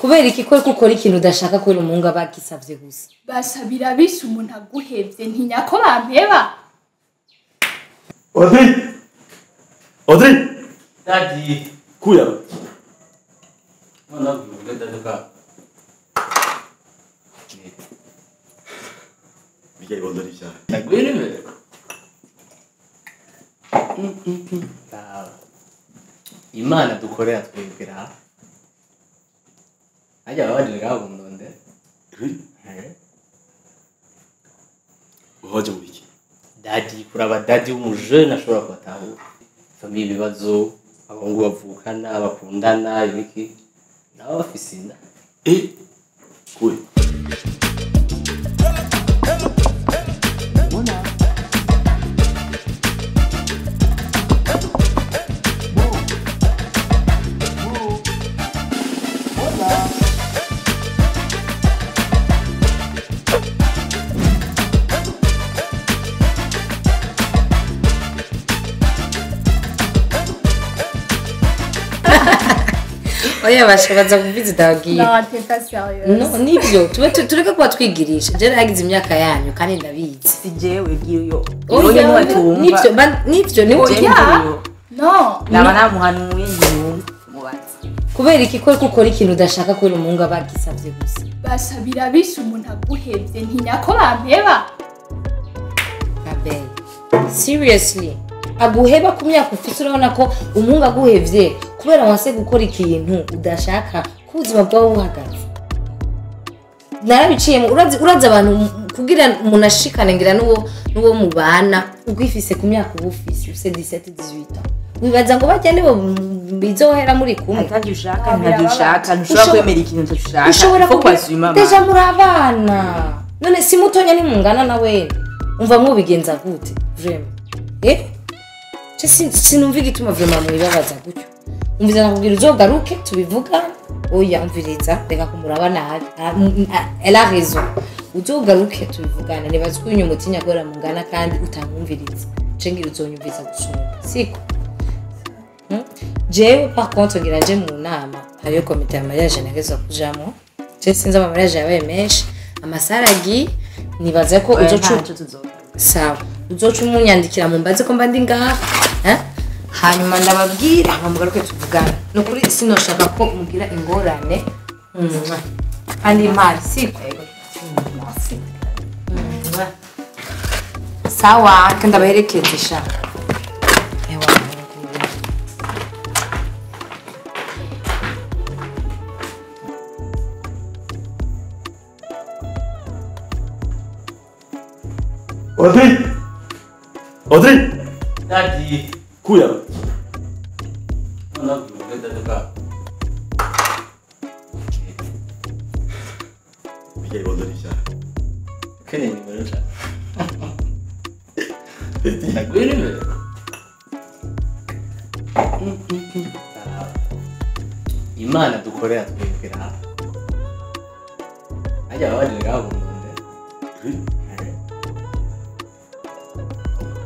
Kubera iki ko ukora ikintu udashaka kubera umuhungu aba agisavye gusa? Basabira bise umuntu aguhevye ntinya ko bampeba. Audrey! Audrey! Daddy! Kuya! Bijya ibondo n'ivyaha. Ndagwiriwe. Imana dukorera twebwira. Ajya babaje ngaho mundonde. Uhoje mubiki. Daddy kuraba daddy w'umujene ashobora kubatahura. Famille ibibazo, abahungu bavukana, bakundana, ibiki. Nabo bafise inda. Kuya. Oya bashoboza kubizi dagiye. Non, t'es pas sérieuse. No, nibyo tube tureke kuba twigirisha. Je nagize imyaka yanyu kandi ndabizi. Si jewe giyo. Oya nibyo nibyo ni oya. No. Naba namuhanuye nyumva mubaze. Kubera iki ko ukora ikintu udashaka kubera umuhungu aba agisavye gusa? Basabira bise umuntu aguhevye ntinya ko bampeba. Abel. Seriously. Aguheba ku myaka ufise urabona ko umuhungu aguhevye kubera wanse gukora ikintu udashaka ko ubuzima bwawe buhagaze. Narabiciyemo urazi abantu kugira umuntu ashikane ngira n'uwo mubana ugwifise ku myaka uba ufise ufise 17 18 ans. Wibaza ngo bajya nibo bizohera muri kumwe. Atavyo ushaka ntavyo ushaka ntushobora kwemera ikintu utashaka. Ushobora kukwazuma. Deja muri abana. None si mutonya ni mungana na wewe. Umva mwobigenza gute? Vraiment. Sinumva igituma vraiment mwibabaza gutyo. Umviza nakubwira uzogaruke tubivuga. Oya umviriza reka kumuraba nabi. Elle a raison. Uzogaruke tubivugana nibaza ko uyu mutinya gora mungana kandi utamwumviriza. Cengira uzonyumviza gusumba. Siko. Jewe par contre ngira nje mu nama hariyo komite ya mariage nagezwa kujamo. Je sinzi ama mariage yabaye menshi. Amasaragi nibaza ko uzocu sawa. Uzocu munyandikira mumbaze ko mba ndi ngaha. Hanyuma ndababwira mugaruke tuvugana. Nukuri sinoshaka ko mugira ingorane. Kandi imari siko. Sawa kandi abaherekeze sha. Ewa. Audrey! Audrey! Daddy! Kuya! Bijya ibondo n'ivyaha. Keneye nimero nshaka. Ndagwiriwe. Imana dukorera twebwira. Ajya babaje ngaho mundonde.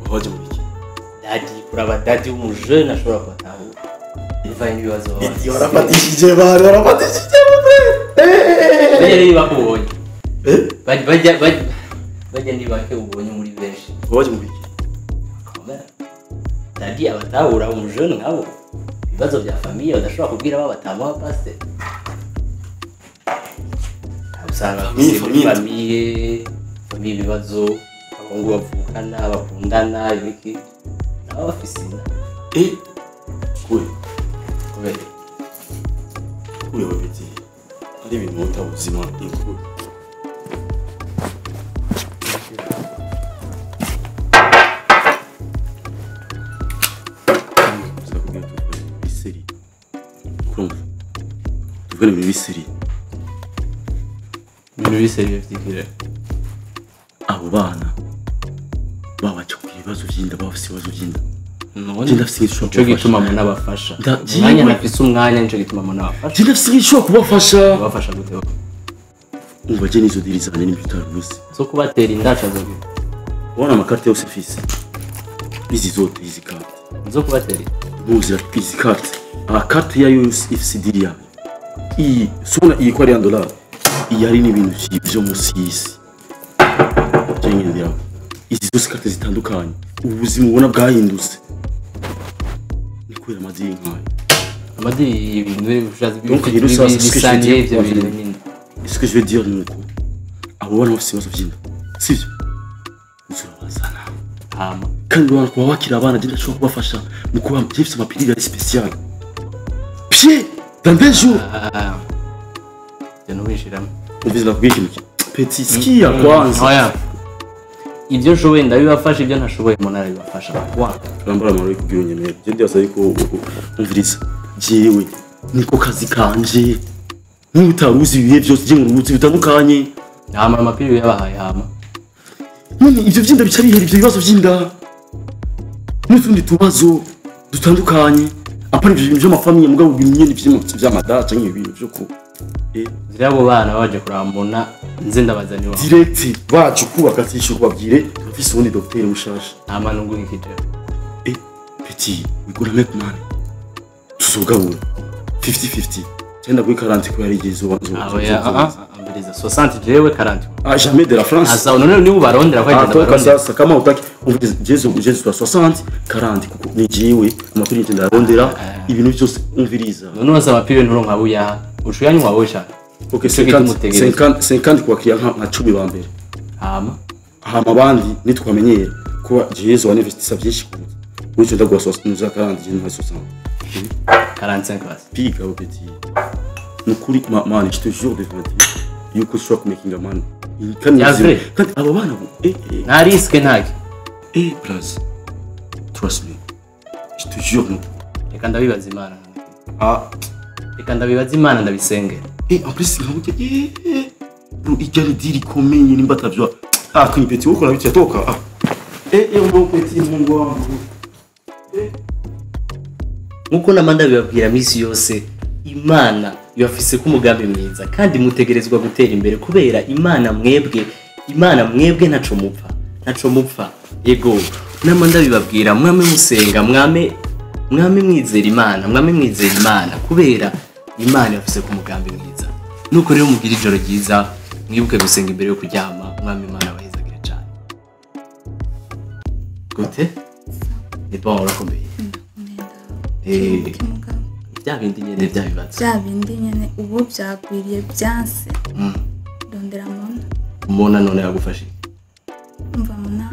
Uhoje mubiki. Daddy kuraba daddy w'umujene ashobora kubatahura. Bivanye n'ibibazo baba. Warafatishije bari warafatishije bro. Bajya niba kubonye. Bajya niba ke ubonye muri benshi. Uhoje mubiki. Komera. Daddy abatahura umujene nkabo. Ibibazo bya famille badashobora kubwira baba batamuha passe. Usanga famille ibibazo abahungu bavukana bakundana ibiki nabo bafise inda. Kuya. Kubera Kuya babiti. Ari ibintu utabuzima inkuru. Tuvugane ibintu biseri. Ibintu biseri vyikire. Abo bana babaca ku bibazo vy'inda bafise ibibazo vy'inda. None nico gituma muna bafasha. Umwanya nafise umwanya nico gituma muna bafasha. Je ndafise igishobora kubafasha. Kubafasha gute? Umva je nizo diri zanje n'ibitaro bose. Zo kubatera inda cazo. Ubona amakarte yose mfise. Izi zote izi karte. Zo kubatera. Buzira izi karte. Akarte yayo ifise diri yayo. Iyi subona iyi ko ari ya dollar. Iyi ari n'ibintu vyo musi y'isi. Ngendera. Izi zose carte zitandukanye. Ubuzima ubona bwahindutse. Ni kubera amadiri nkayo. Amadiri ibintu ushazi Donc rero ça c'est ce que je veux dire. Ivyo bintu nyine. Ce que je veux dire ni uko abo bana bafise ibibazo vy'inda. Sivyo? Uzurabazana. Hama Kandi urabona kuba wakira abana je ndashobora kubafasha mu kuba jefise amapiriri ari spécial. Pied dans 20 jours. Je ntubishiramo. Umvise nakubwiye ikintu kimwe. Petit skia kwanza. Oya. Ibyo nshoboye ndabibafasha, ibyo ntashoboye umuntu arabibafasha. Wa. Urambara amaro kugira unyemere. Je ndibaza yuko umviriza. Jewe niko kazi kanje. Niba utaruzi ibihe byose je mu ruzi bitandukanye. Hama amapiriri yabahaye hama. None ivyo vyinda bica bihera ivyo bibazo vy'inda. N'utundi tubazo dutandukanye. Apana ivyo bintu vy'amafamiye mugabo ibintu nyene vy'amada canke ibintu vyo ku Ziriya abo bana baje kurambona nze ndabazaniwa. Direct baje kubaka tisho kubabwire turafise ubundi docteur mushasha. Hama nunguka ikijero. Petit, we gonna make money. Tuzogabura 50-50. Cyenda kuri 40 ko yari igize ubanzo. Oya, ambiriza 60 jewe 40. Ah jamais de la France. Asa none ni ubarondera ko Ah agenda toka barondera. sasa kama utaki umviriza Jesu Jesu 60 40 kuko ni jewe amaturi ngenda arondera ibintu byose umviriza. None wasaba pire nturonka buya. Ushuyanywa wowe cyane. Okay 50 50 50 kwakira nka 10 ba mbere. Hama hama abandi nitwamenyera kuba Jesu wanevestisa byinshi kuza. Wicho ndagwa 60 40 je nka 60. 45 basi. Piga au petit. Nukuri man, je te jure devant Dieu yuko ushobora kumakinga man. Kandi Ya vrai. kandi abo bana bo Nta risque ntaki. Blaze. Trust me. Je te jure no. Reka ndabibaza Imana. Ah Reka ndabibaza Imana ndabisengera. En plus nkabuke bro ijya ni diri komeye nimba atavyo. Ah kuni petit uko nabiti yatoka. Ah. Mon petit Mungu wangu. Nkuko namanda bibabwira misi yose Imana yafise ko umugambi mwiza kandi mutegerezwa gutera imbere kubera Imana mwebwe ntaco mupfa yego namanda bibabwira mwame musenga mwame mwizera Imana mwame mwizera Imana kubera Imana yafise ko umugambi mwiza. Nuko rero mugira ijoro ryiza mwibuke gusenga imbere yo kuryama mwame Imana abahezagira cyane. Gute? Ni bon urakomeye. Bya bindi nyene bya bibazo. Bya bindi nyene ubu byagwiriye byanse. Ndondera mona. Mona none yagufashe. Umva mona.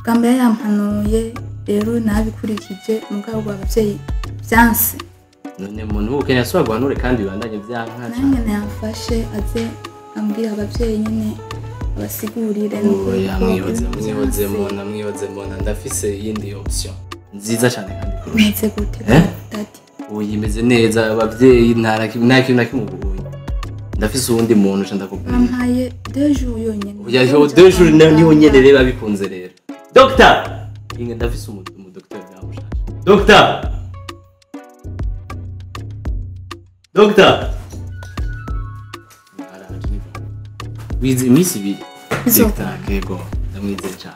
Gambe yampanuye rero nabikurikije mugabo abavyeyi byanse. None muntu ukeneye asubira guhanure kandi bibandanye byanka. Nanjye yamfashe aze ambwira abavyeyi nyene abasigurire nuko. Mwihoze mona ndafise yindi option. Nziza cyane kandi kurusha. Meze gute dadi? Uyi meze neza abavyeyi nta kintu na kimwe ubuye. Ndafise uwundi muntu nca ndakubwira. Ampaye 2 jours yonyene. Oya 2 jours niho nyene rero abikunze rero. Doctor! Inge ndafise umu docteur byamushasha. Doctor! Doctor! Wize imisi ibiri. Doctor yego ndamwizeye cyane.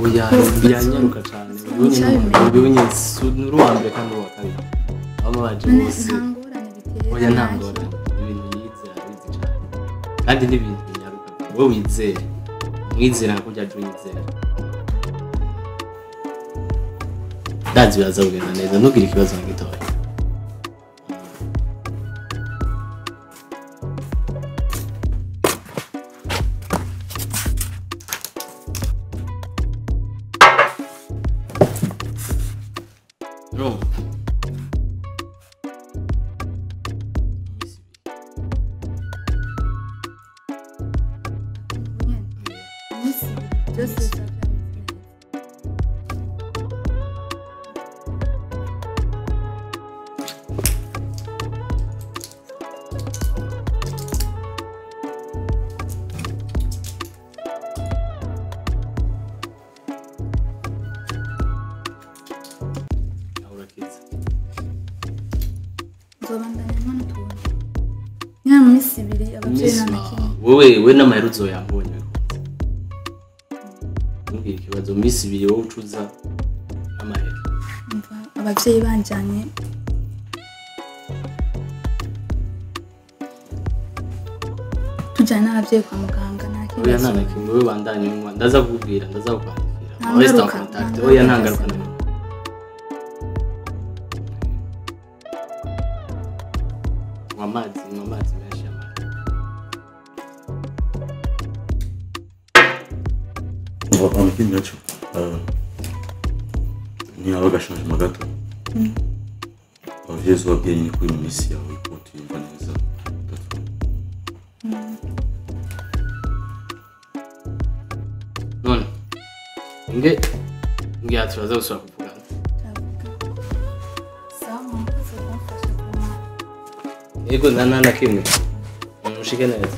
Oya biranyaruka cyane. Ubu nuru wa mbere kandi uwa kabiri. Abo baje bose. Oya nta ngorane. Ibintu yizera bizi cyane. Kandi n'ibintu binyaruka. Wowe wizere. Mwizera ko ujya wizera. Ndazi biraza kugenda neza ntugire ikibazo na gitoya. Nzobandanya nkana tubona. Nyine mu minsi ibiri ababyeyi nta na kimwe. Wewe we n'amahera uzoyambonye bikunze. Ntugire ikibazo, mu minsi ibiri wowe ucuza amahera. Umva ababyeyi banjanye tujyana n'ababyeyi kwa muganga nta Oya, nta kibazo. na kimwe, wowe bandanye unywa, ndaza kukubwira, ndaza kukwandikira. Nta Reste en ngaruka, contact. nta Oya, nta ngaruka ngaruka na zirimo. Nywa amazi, nywa amazi menshi y'amata. Umva hama ikindi naco, ntihaba agashangement gato, abavyeyi uzobabwire nyine ko uri mu minsi yawe ko tuyumva neza gato. None nge ngira turaza gusubira kuvugana. Sawa, mwakoze kumfasha kuma. Yego, nta na kimwe, mushike neza.